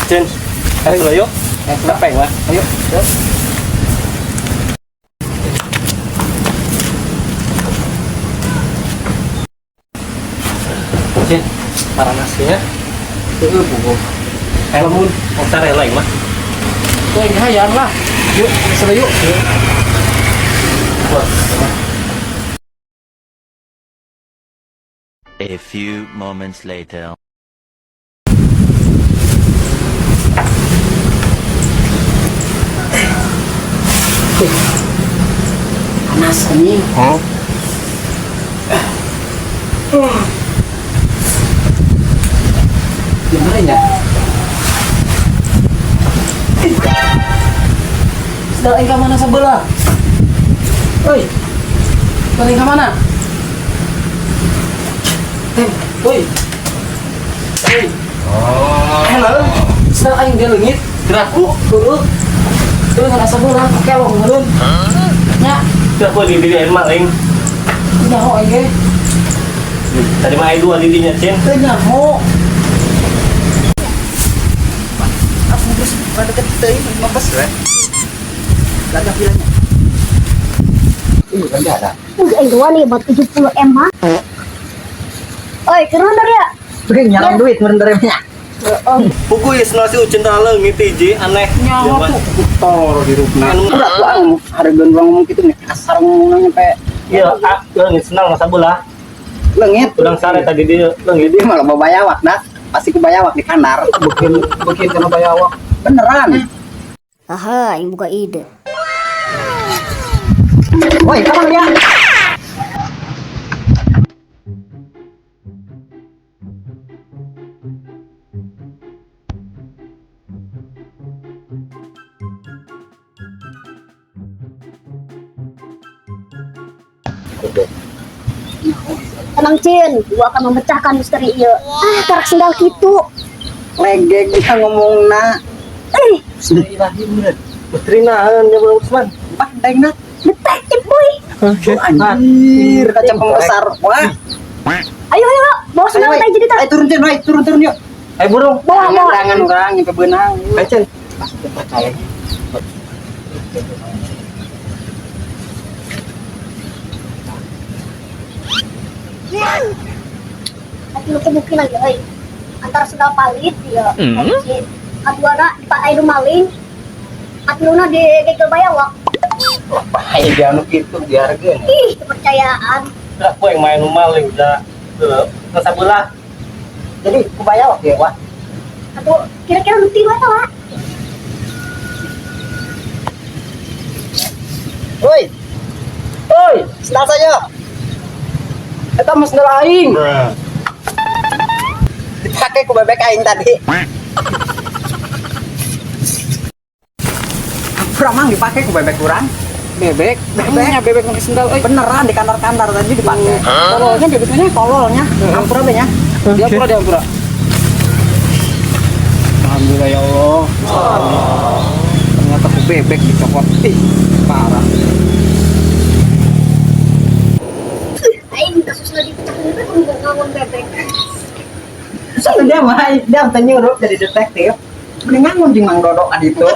Cen, ayo yuk. Capek lah. Ayo. Cen, paranasnya. Heeh, buku. Lamun, mau cari lain mah. Tuh yang hayang lah. Yuk, kesana yuk. Wah, A few moments later. Panas anjing. Huh? Gimana ya? Sendal aing ka mana sebelah? Oi. Sendal aing ka mana? Tem, oi. Oi. Hello. Sendal aing dia leungit. Kiraku, Heueuh. Terus ada sebelah, kelong meureun. Nya, kiraku di diri air maling. nyaho aing ge. Tadi mah air dua didinya, Cen. Teu nyaho. Aku terus pada deket teuing mabes we. Gagah bilangnya. Ini kan ada. Wih, aing dua nih buat 70 M mah. Oi, keren ya? Oke, nyalang duit meureun nya. Puku ya senang si Ucen terlalu ngiti ji, aneh. Nyawa tuh tolol di rupna. Anu- Udah bang, harga bang ngomong gitu nih kasar ngomongnya nyampe Iya, ah, leungit senang masa bola. lengit. Udang sare tadi dia leungit. Dia malah bawa bayawak dah. Pasti ku bayawak di kandar. Bikin bikin kena bayawak. Beneran. Aha, aing buka ide. Woi, kapan dia? Tenang Cin, gua akan memecahkan misteri ieu. Ah, karak sendal kitu. Legeg dia ngomongna. Eh, Misteri nahan ya Bang Usman. Wah, deng na. detektif boy. Tuh, anjir, kaca pembesar. Wah. Ayo ayo, bawa sendal Ayo, teh jadi tah. Ayo turun turun, ayo turun turun yuk. Ayo burung. Bawa bawa. Tangan orang nyampe benang. Ayo Cen. Pasti percaya. Tapi lu kemungkinan ya, euy. Antara sendal palit ya, hiji. Kaduana dipakai nu maling. Katiluna di gekel bayawak. Bahaya dia anu kitu dihargaeun. Ih, kepercayaan. Kiraku yang main maling udah. Masa bola. Jadi ku bayawak ya, wah. Atau kira-kira nu tilu eta lah. Woi. Woi, sendal saya. Eta mah sendal aing. Dipakai ku bebek aing tadi. Pura mang dipakai ku bebek kurang. Bebek, Bebek. bebek, bebek pakai sendal, eh. Beneran di kandar-kandar tadi dipakai. Tololnya bebeknya, Tololnya, ampura be nya. dia pura dia pura. Alhamdulillah ya Allah. Ternyata ku bebek dicokot. Ih, parah. Aing kasusna dipecahkeun teh kudu ngangon bebek. Soalnya dia mah dia teh nyuruh jadi detektif. Mending ngangun jeung Mang Dodo ka ditu.